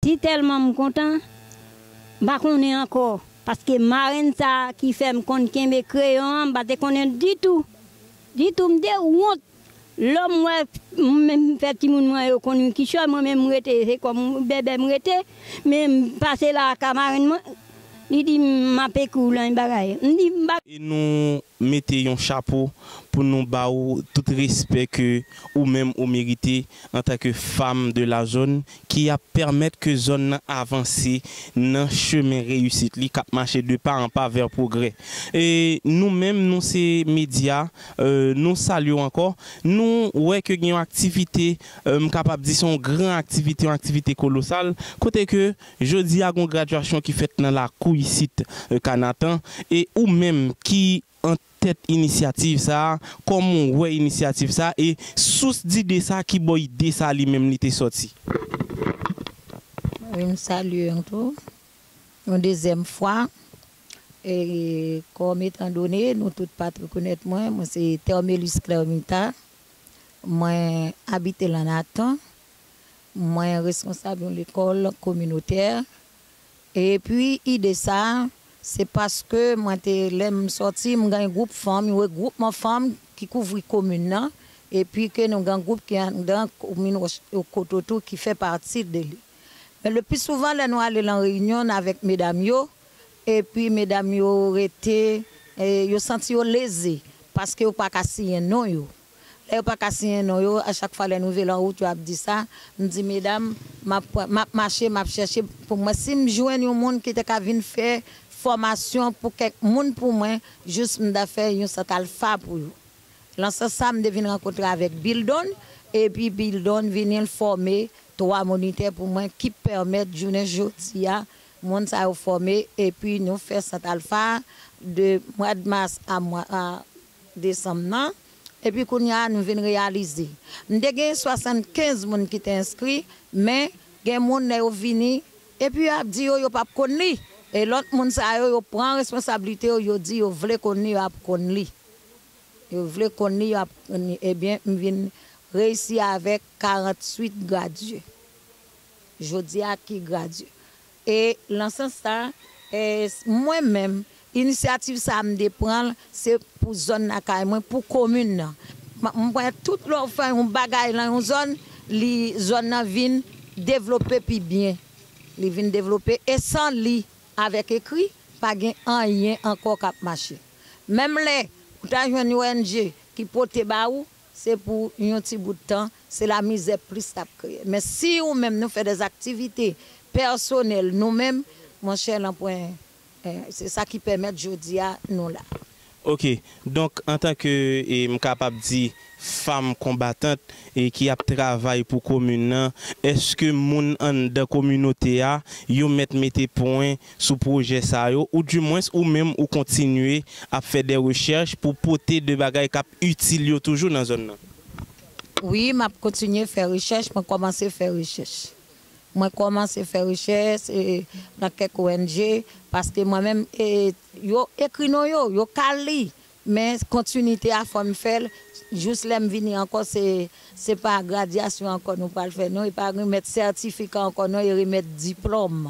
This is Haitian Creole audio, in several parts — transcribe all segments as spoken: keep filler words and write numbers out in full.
Si tèlman m kontan, m pa konnen ankò, paske marenn sa a ki fè m konn kenbe kreyon an, m pa te konnen ditou. Ditou, m te wont. Lè m wè m menm fè timoun mwen yo konn wi kichòy, mwen menm m rete, se kòm bèbè m rete, men m pase la ka marenn mwen, li di m ap ekri w lan yon bagay. M di m pa. E nou mete yon chapo pou nou ba w tout respè ke ou menm ou merite antanke femme de la zone ki ap pèmèt ke zòn nan avanse nan chemen reyisit li, k ap mache de pa an pa vè pwogrè. E nou menm, nou se medya, e, nou salye w ankò. Nou wè ke gen yon aktivite, e, m kapab di se yon gran aktivite, yon aktivite kolosal, kote ke jodi a gon gradyasyon ki fèt nan lakou isit, e, Kanatan, e ou menm ki an tèt inisyativ sa a, kòman w wè inisyativ sa a, e sous dide sa a, ki bò ide sa a li menm li te sòti? Wi, m salye nou tou. Yon dezyèm fwa, e kòm etandone nou tout pa t rekonèt mwen, mwen se Thermelus Clermita, mwen abite Lanatan, mwen responsab yon lekòl kominotè. Epi ide sa a, se paske mwen te, lè m sòti, m gen gwoup fanm, yon regwoupman fanm ki kouvri komin nan, epi ke nou gen gwoup ki anndan komin Wòch Kototou ki fè pati de li. Men le pli souvan, lè nou ale lan reyinyon n avèk medam yo, epi medam yo rete, e, yo santi yo leze, paske yo pa ka siyen non yo. Lè yo pa ka siyen non yo, a chak fwa lè nou rive lan wout, yo ap di sa, m di, medam, m ap pran, m ap mache, m ap chèche pou mwen. Si m jwenn yon moun ki te ka vin fè fòmasyon pou kèk moun pou mwen, jis m ta fè yon sant alfa pou yo. Lan sans sa, m te vin rankontre avèk Bildon, epi Bildon vini l fòme twa monitè pou mwen ki pèmèt jounen jodi a, moun sa yo fòme, epi nou fè sant alfa de mwa d mas a mwa, a desanm nan, epi kounye a nou vin reyalize. M te gen swasannkenz moun ki te enskri, men gen moun lè yo vini, epi yo ap di yo, yo p ap konn li. E lòt moun sa yo, yo pran responsablite yo, yo di yo vle konn li, yo ap konn li. Yo vle konn li, yo ap konn li. Ebyen, m vin reyisi avèk karanntuit gradye. Jodi a ki gradye. E lan sans sa, e, mwen menm, inisyativ sa a m te pran l, se pou zòn lakay mwen, pou komin nan. M, m wè tout lè w fè yon bagay lan yon zòn, li, zòn nan vin devlope pi byen. Li vin devlope, e san li, avèk ekri, pa gen anyen ankò k ap mache. Menm lè ou ta jwenn yon O N G ki pote ba ou, se pou yon ti bout tan, se lamizè plis l ap kreye. Men si ou menm nou fè dè aktivite pèsonèl nou menm, monchè, lanpwen, eh, se sa ki pèmèt jodi a nou la. Ok, donk antanke, e, m kapab di, fanm konbatant, e, ki ap travay pou komin nan, èske moun anndan kominote a, yo mèt mete pwen sou pwojè sa yo, oudimwens ou menm ou kontinye ap fè dè rechèch pou pote de bagay k ap itil yo toujou nan zòn nan? Wi, m ap kontinye fè rechèch, mwen kòmanse fè rechèch. Mwen kòmanse fè rechèch, e, nan kèk O N G, paske mwen menm, e, yo ekri non yo, yo ka li, men kontinite a fò m fè l, jis lè m vini ankò, se, se pa gradyasyon ankò nou pral fè non, e pa remèt sètifika ankò non, e remèt diplòm.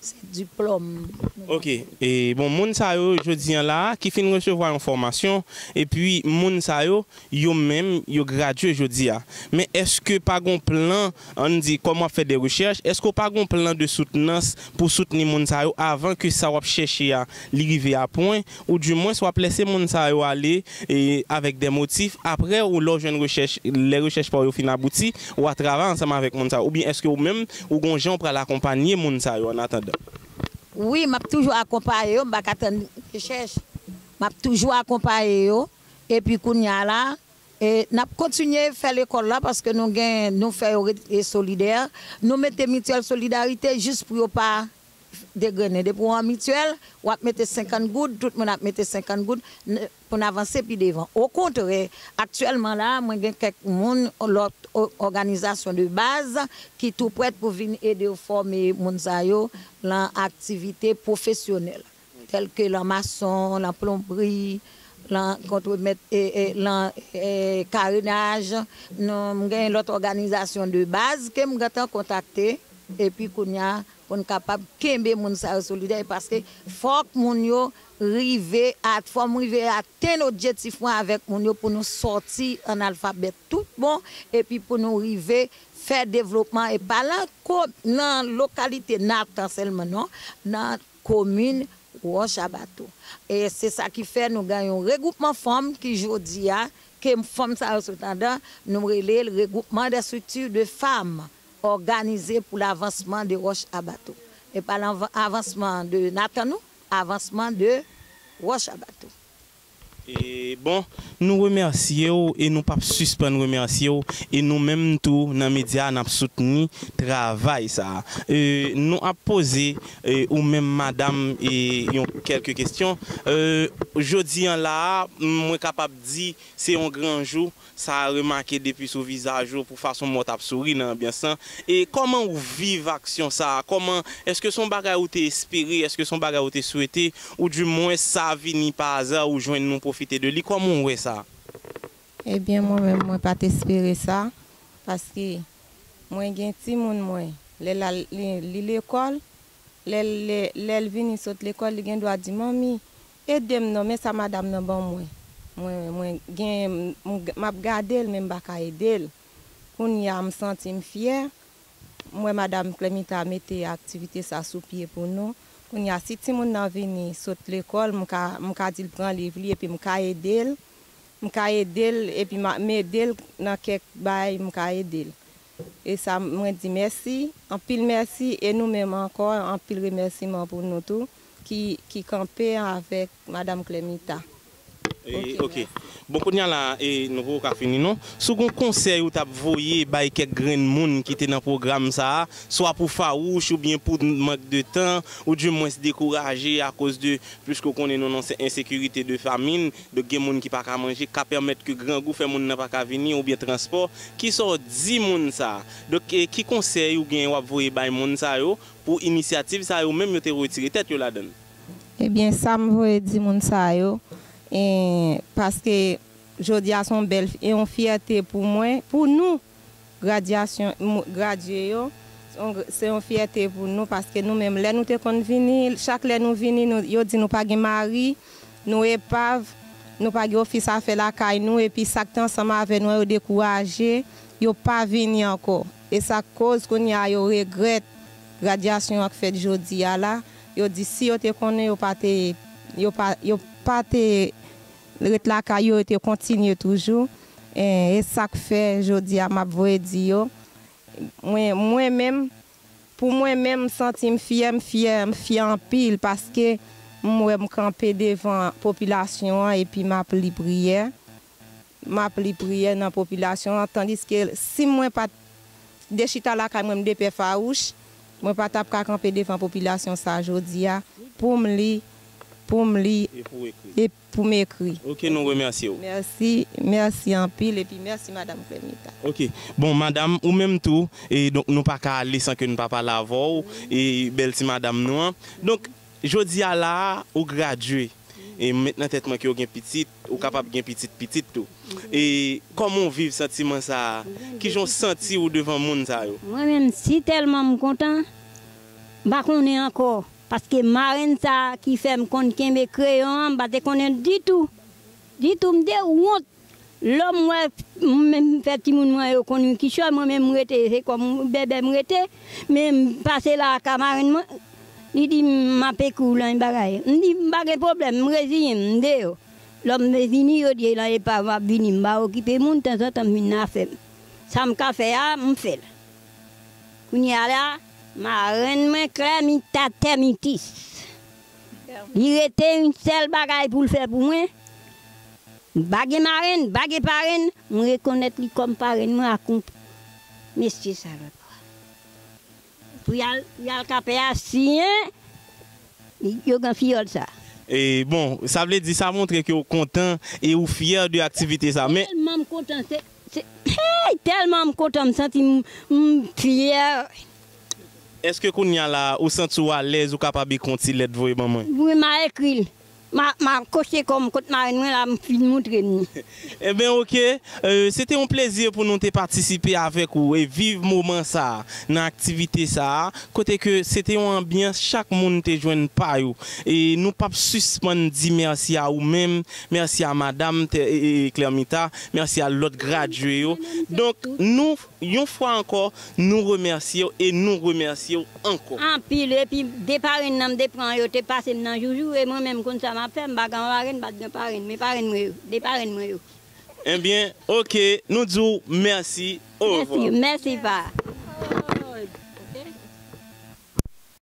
Se diplòm. Ok, e bon, moun sa yo jodi a la, ki fin resevwa yon fòmasyon, epi moun sa yo, yo menm, yo gradye jodi a. Men èske pa gon plan, ann di, kòm w ap fè de rechèch, èske w pa gon plan de soutnans pou soutni moun sa yo avan ke sa w ap chèche a, li rive a pwen, oudimwens w ap lèse moun sa yo ale, e, avèk de motif, apre ou lè w jwenn rechèch, lè rechèch pa w yo fin abouti, w a travay ansanm avèk moun sa yo, oubyen èske ou menm, ou gon jan w pral akonpanye moun sa yo an atandan? Wi, m ap toujou akonpaye yo, m pa ka tann rechèch. M ap toujou akonpaye yo, epi kounye a la, e, n ap kontinye fè lekòl la, paske nou gen, nou fè yo ret, e, solidè. Nou mete mityèl solidarite jis pou yo pa degrennen. Depi w an mityèl, w ap mete senkant goud, tout moun ap mete senkant goud, n-, pou n avanse pi devan. Okontrè, aktyèlman la, mwen gen kèk moun, lòt o-, òganizasyon de baz ki tou prèt pou vin ede w fòme moun sa yo lan aktivite pwofesyonèl, tèlke lan mason, lan plonbri, lan kontremèt, e, e, lan, e, karenaj. Nou, m gen lòt òganizasyon de baz ke m gentan kontakte. Epi kounye a, pou n kapab kenbe moun sa yo solidè, e paske fòk moun yo rive a, fò m rive atenn objektif mwen avèk moun yo pou nou sòti analfabèt tout bon, epi pou nou rive fè devlopman, e pa lan ko-, lan lokalite Natan sèlman, non, nan komin Wòch Abato. E se sa ki fè nou gen yon regwoupman fanm ki jodi a, ke fanm sa yo sot andan, nou rele l Regroupement des structures de femmes organisées pour l'avancement de Wòch Abato. E pa lan-, avansman de Natan non, avansman de Wòch Abato. E bon, nou remèsye w e nou p ap sispann remèsye w. E nou menm tou, nan medya a, n ap soutni travay sa a. E nou ap poze, e ou menm, madanm, e yon kèlke kesyon. E jodi a la a, mwen kapab di, se yon gran jou. Sa remake depi sou vizaj ou, pou fason mwen w t ap souri nan anbyans lan. E kòman w viv aksyon sa a? Kòman, èske se yon bagay ou te espere? Èske se yon bagay ou te swete? Oudimwens, sa vini pa aza, ou jwenn nou pwofite de li? Kòman w wè sa? Ebyen, mwen menm, mwen pa t espere sa, paske mwen gen timoun mwen, lè l al li, li lekòl, lè l, lè, lè l vini sot lekòl, li gen dwa di, Manmi, ede m non, men sa madanm nan ban mwen. Mwen, mwen gen, m, m ap gade l, men m pa ka ede l. Kounye a, m santi m fyè. M wè madanm Clemita mete aktivite sa sou pye pou nou. Kounye a, si timoun nan vini sot lekòl, m ka, m ka di l pran liv li epi m ka ede l. M ka ede l epi m a, m ede l nan kèk bagay m ka ede l. E sa, mwen di mèsi, anpil mèsi, e nou menm ankò, anpil remèsiman pou nou tou ki, ki kanpe avèk madanm Clemita. E, ok. Bon, kounye a la, e, nou poko ka fini non. Si w gen yon konsèy ou t ap voye bay kèk grenn moun ki te nan pwogram sa a, swa pou fawouch oubyen pou mank de tan, oudimwens dekouraje akoz de, piske w konnen nou nan se ensekirite de famin, donk gen moun ki pa ka manje, ka pèmèt ke grangou fè moun nan pa ka vini oubyen transpò, kisa w di moun sa a? Donk, e, ki konsèy ou gen w ap voye bay moun sa yo pou inisyativ sa yo menm yo te retire tèt yo ladan l? Ebyen, sa m voye di moun sa yo, e, paske jodi a se yon bèl, e yon fyète pou mwen, pou nou, gradyasyon, mou-, gradye yo, se yon, se yon fyète pou nou, paske nou menm, lè nou te konn vini, chak lè nou vini, nou, yo di nou pa gen mari, nou epav, nou pa gen ofis a fè lakay nou, epi sa k te ansanm avè nou an, yo dekouraje, yo pa vini ankò. E sa k koz kounye a yo regrèt gradyasyon an k fèt jodi a la. Yo di si yo te konnen, yo pa te, yo pa, yo pa te ret lakay yo, yo te kontinye toujou. E, e sa k fè jodi a m ap voye di yo, mwen, mwen menm, pou mwen menm, m santi m fyè, m fyè, m fyè anpil paske m wè m kanpe devan popilasyon an epi m ap li priyè. M ap li priyè nan popilasyon an, tandiske si mwen pa t de chita lakay mwen, m de pè fawouch, mwen pa t ap ka kanpe devan popilasyon sa a jodi a pou m li, pou m li e pou m ekri. Ok, nou remèsye w. Mèsi, mèsi anpil, epi mèsi madanm Clemita. Ok. Bon, madanm, ou menm tou, e donk nou pa ka ale san ke nou pa pale avè w, e bèl ti madanm nou an. Donk, jodi a la a, ou gradye. E m met nan tèt mwen ke w gen pitit, ou kapab gen pitit pitit tou. E kòman w viv santiman sa a? Kijan w santi w devan moun sa yo? Mwen menm, si tèlman m kontan, m pa konnen ankò. Paske marenn sa a ki fè m konn kenbe kreyon an, m pa te konnen ditou. Ditou, m te wont. Lè m wè m menm fè timoun mwen yo konn wi kichòy, mwen menm m rete, se kòm bèbè m rete, men m pase la ka marenn mwen, li di m ap ekri w lan yon bagay. M di m pa gen pwoblèm, m reziyen m, m deyò. Lè m vini, yo di e lan epav m ap vini, m pa okipe moun, tanzantan m vin nan afè m. Sa m ka fè a, m fè l. Kounye a la, marenn mwen Clemita Termitis. Li rete yon sèl bagay pou l fè pou mwen. M pa gen marenn, m pa gen parenn, m rekonèt li kòm parenn mwen ak yon mesye sa lòt bò a. Pou y al, pou y al kanpe a siyen, yo gen fiyòl sa. E bon, sa vle di sa montre ke w kontan e ou fyè de aktivite sa. Men. Tèlman m kontan, se, se, hey, tèlman m kontan, m santi m, m fyè. Èske kounye a la, ou santi w alèz, ou kapab ekri yon ti lèt voye ban mwen? Wi, m a ekri l. M a koche kò m kot marenn mwen la, m fin moutre m li. Ebyen, oke. Se te yon plezi pou nou te patisipe avèk ou e viv moman sa a nan aktivite sa a, kote ke se te yon anbyans, chak moun te jwenn pa yo. E nou p ap sispann di mèsi a ou menm, mèsi a madanm Clermita, mèsi a lòt gradye yo. Donk, nou, yon fwa ankò, nou remèsye w e nou remèsye w ankò. Anpil, epi de parenn nan m te pran yo te pase m nan joujou, e mwen menm konn sa m ap fè, m pa gen parenn, m pa t gen parenn, men parenn mwen yo, de parenn mwen yo. Ebyen, oke, nou di w mèsi. Orevwa. Mèsi, mèsi pa.